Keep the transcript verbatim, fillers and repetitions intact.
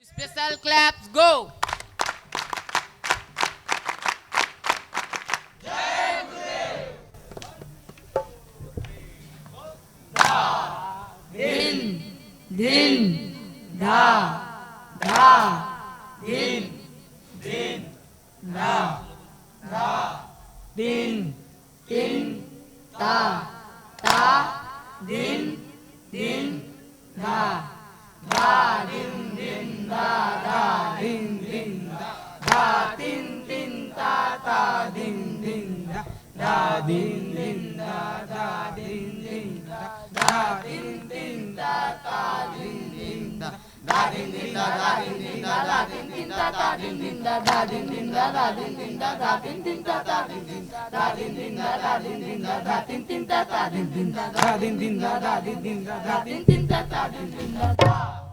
Special claps, go. दिन, दिन, धा, धा, दिन, दिन, धा, धा, दिन, दिन, ता, ता, दिन, दिन, धा, धा, दिन, दिन, धा, धा, दिन, दिन, धा, धा, तिन, तिन, ता, ता, दिन, दिन, धा, धा, तिन, तिन, धा, धा, तिन, तिन, ता, ता, दिन, दिन, धा, धा, दिन, दिन, धा, धा, धा, दिन, दिन, धा, धा, दिन, दिन, धा, धा, दिन, दिन, धा, धा, दिन, दिन, धा, धा, दिन, दिन, धा, धा, दिन, दिन, धा, धा, दिन, दिन, धा, धा, दिन, दिन, धा, धा, दिन, दिन, धा, धा, दिन, दिन, धा, धा, दिन, दिन, धा, धा।